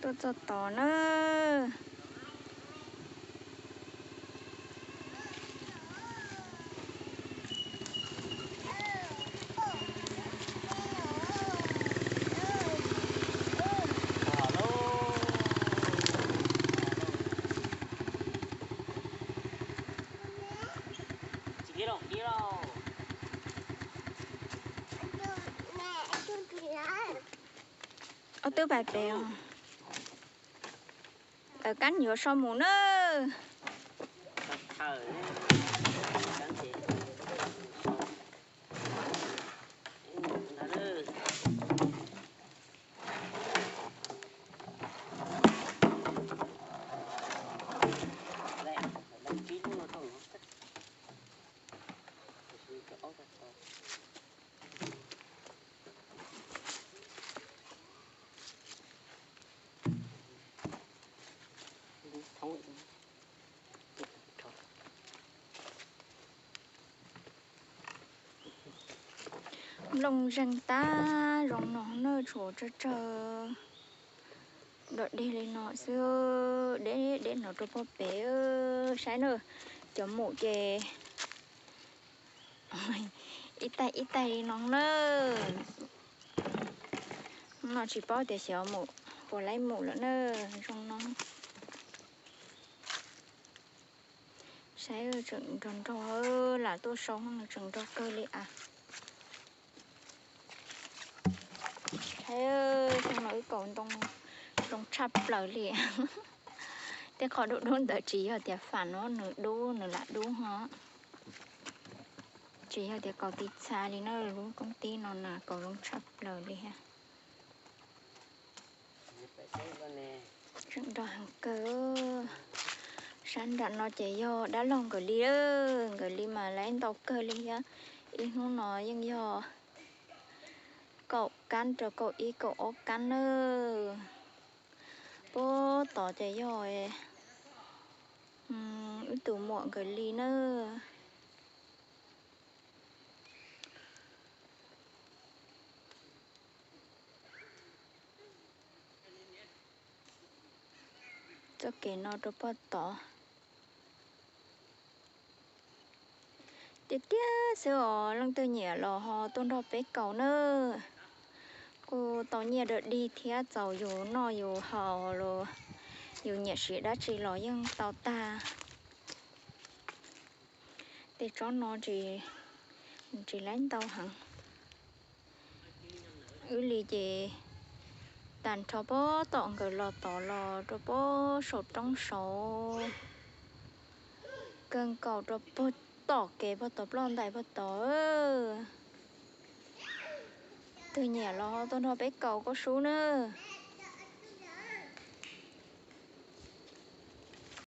Tuaj txog tod na. Ob tug pais pem os. Tawm kab yuav so mus na. Nplooj zeeg tag zoo no na, tshuav tsawg tsawg dog dig li no xwb. Deb deb no rau pob pem, saib na, cov mus ces ib taig ib taig li no na. Hnub no tsis paub tias xyov mus puas laib mus lawm na, zoo no. Saib tseem nrog nrog, lam tuaj sau no tseem nrog kawg li as. Saib xyoo no wb kaus ntoo zoo tshaj plaws li. Tej qhov dub dub ntawd tsis yog tias fam no nws dub nws lam dub ho, tsis yog tias kaus tiv txha li na, lub koob tib no na kaus zoo tshaj plaws li thiab. Tseem nrog heev kawg. Sab nram no ces yog dab laug nkawd li, nkawd li mas laib ntau kawg li thiab. Ib hnub no yeej yog kaum kab rau kaum ib kaum ob kab na. Puag tod ces yog wb tus muam nkawd li na. Txoj kev no rau puag tod. Tiag tiag xwb os, leej twg nyiam los ho tuaj nrog peb kaus na. Kuj tau nyiaj dog dig thiab, txaus yus noj yus haus los yus nyiam siv dab tsi los yeej tau tag. Tej tsob no tsis laib ntau heev. Wb li ces tag nrho puag tom nkawd los tod los rau puag saum roob saud, kawg nkaus rau puag tom kev puag tod ploj ntais puag tod. Twg nyiam los tuaj nrog peb kaus kauj sub nawb.